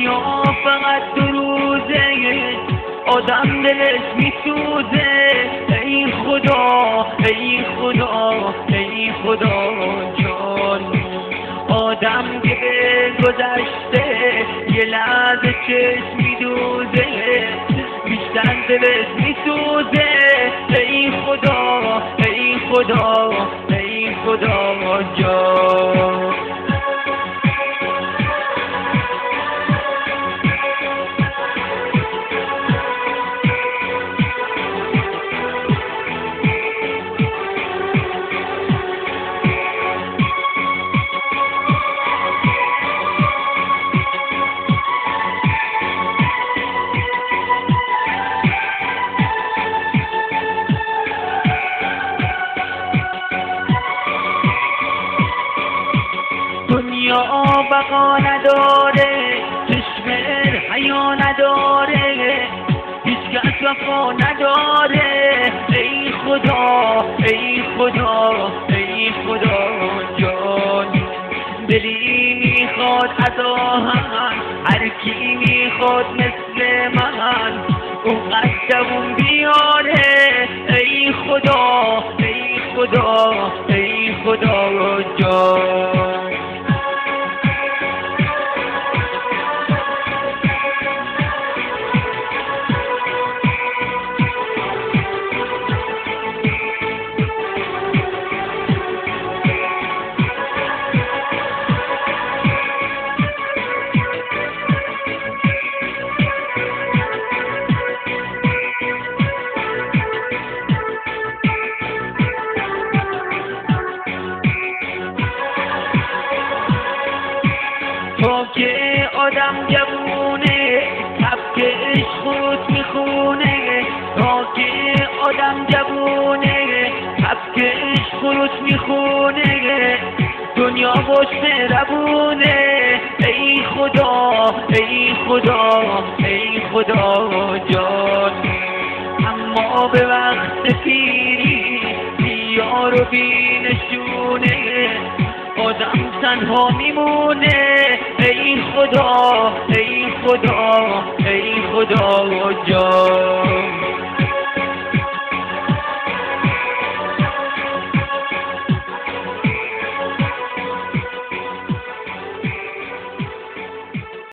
دنیا فقط دو روزه، آدم دلش میسوزه. ای خدا ای خدا ای خدا جان، آدم که به گذشته یه لحظه چشم میدوزه، بیشتر دلش میسوزه. ای خدا ای خدا ای خدا جان. دنیا بقا نداره، چشم حیا نداره، هیچ کس وفا نداره. ای خدا ای خدا ای خدا جان، دلی میخواد از آهن، هر کی میخواد مثل من اونقدر دووم بیاره. ای خدا ای خدا ای خدا جان. تا که آدم جوونه تبک عشق خود میخونه، تا که آدم جوونه تبک عشق خود میخونه، دنیا باش مهربونه. ای خدا ای خدا ای خدا جان، اما به وقت پیری بیار و بی نشونه، آدم تنها میمونه. ای خدا ای خدا ای خدا جان.